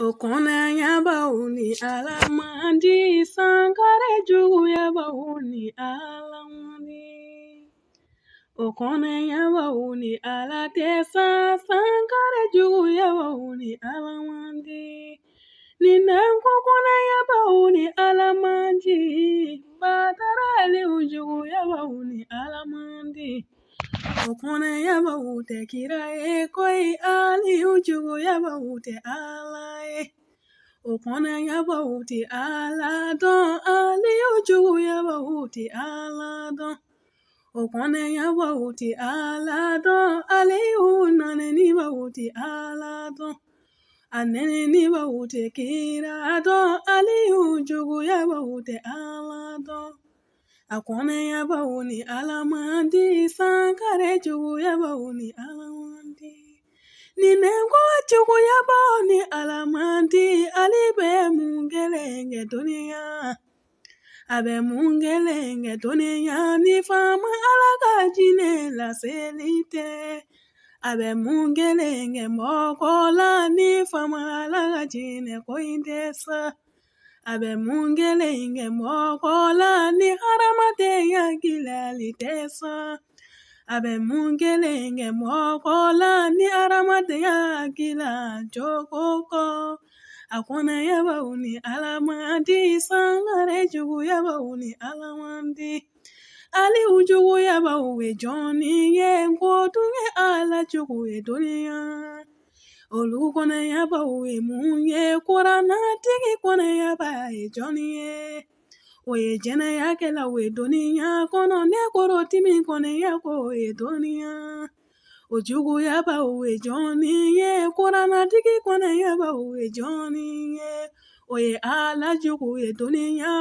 O kɔnɔyabaw ni Ala man di, Sankare juguyabaw ni Ala man di. O kɔnɔyabaw ni Ala tɛ sa, Sankare juguyabaw ni Ala man di. Ni ko kɔnɔyabaw ni Ala man di, Batara Aliyu juguyabaw ni Ala man di. O kɔnɔyabaw tɛ kira ye koyi, Aliyu juguyabaw tɛ Ala ye. O kɔnɔyabaw tɛ Ala dɔn, Aliyu juguyabaw tɛ Ala dɔn. O kɔnɔyabaw tɛ Ala dɔn, Aliyu nanenibaw tɛ Ala dɔn. A nɛnɛnibaw tɛ kira dɔn, Aliyu juguyabaw tɛ Ala dɔn. A kɔnɔyabaw ni Ala man di, Sankare juguyabaw ni Ala man di. Ni ko juguyabaw ni Ala man di, Ali bɛ mun kelen kɛ duniya? A bɛ mun kelen kɛ duniya ni faama Ala ka jinɛ laseli tɛ? A bɛ mun kelen kɛ mɔgɔ la ni faama Ala ka jinɛ ko in tɛ sa? A bɛ mun kelen kɛ mɔgɔ la ni hadamadenya gilali tɛ sa? A bɛ mun kelen kɛ mɔgɔ la ni hadamadenya gila jogo kɔ? A kɔnɔyabaw ni Ala man di, Sankare juguyabaw ni Ala man di. Aliyu juguyabaw ye jɔnni ye? Ko dun ye Ala jugu ye duniya. Olu kɔnɔyabaw ye mun ye? Kuranɛtigi kɔnɔyaba ye jɔnni ye? O ye jɛnɛyakɛlaw ye duniya kɔnɔ, ne kɔrɔtimi kɔnɔya ko ye duniya. O juguyabaw ye jɔnni ye? Kuranɛtigi kɔnɔyabaw ye jɔnni ye? O ye Ala jugu ye duniya.